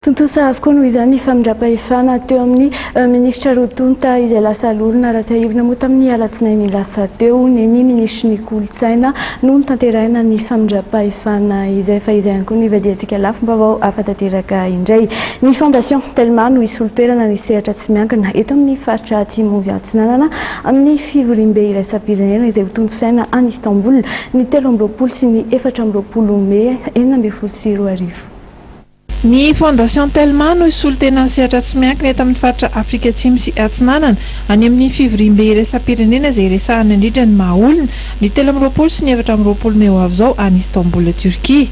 Tontosa avokoa noho izany ny famindram-pahefana teo amin'ny minisitra roa tonta izay lasa lorona raha tsiahivina moa tamin'ny alatsinainy lasa teo ny ny minisitry ny kolontsaina no notanterahina ny famindram-pahefana izay fa izay ihany koa ny vadiantsika lafim-baovao hafa tanteraka indray. Ny Fondation Telma no hisolo toerana ny sehatra tsy miankina eto amin'ny faritra Atsimo Atsinanana amin'ny fivoriambe iraisam-pirenena izay hotontosaina any Istanbul ny 23 sy ny 24 mey 2016. Ny Fondation Telma no hisolo tena ny sehatra tsy miankina eto amin'ny faritra Afrika Atsimo sy Atsinanana any amin'ny fivoriambe iraisam-pirenena izay hiresahana indrindra ny maha olona ny 23 sy ny 24 mey ho avy izao any Istanbul Turquie.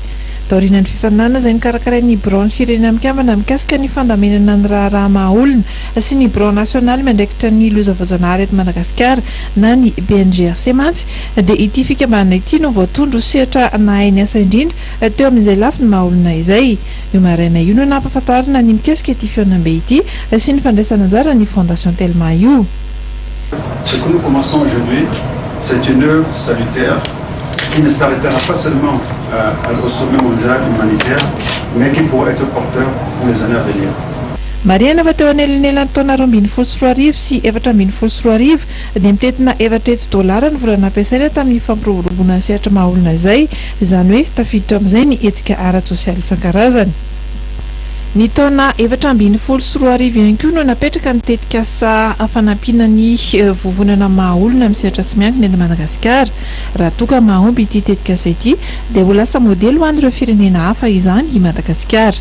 Taorian'ny fifaninanana izay nokarakarain'ny Biraon'ny Firenena Mikambana mikasika ny fandaminana ny raharaha maha olona sy ny Birao nasionaly miandraikitra ny loza voajanahary eto Madagasikara na ny BNGRC mantsy dia ity fikambanana ity no voatondro ho sehatra nahay niasa indrindra teo amin'izay lafiny maha olona izay. Io maraina io no nampahafantarina ny mikasika ity fihaonambe ity sy ny fandraisana anjara ny Fondation Telma io. Ce que nous commençons aujourd'hui, c'est une œuvre salutaire qui ne s'arrêtera pas seulement au sommet mondial humanitaire, mais qui pourra être porteur pour les années à venir. Marihana fa teo anelanelan'ny taona 2012 sy 2014 dia mitentina 400 dolara ny vola nampiasaina tamin'ny fampiroboroboana ny sehatra maha olona izay, izany hoe tafiditra amin'izay ny hetsika ara-tsosialy isan-karazany. Ny taona 2014 ihany koa no napetraka ny tetikasa fanampiana ny vovonana maha olona amin'ny sehatra tsy miankina eto Madagasikara. Raha toa ka mahomby ity tetikasa ity dia ho lasa modely ho an'ireo firenena hafa izany i Madagasikara.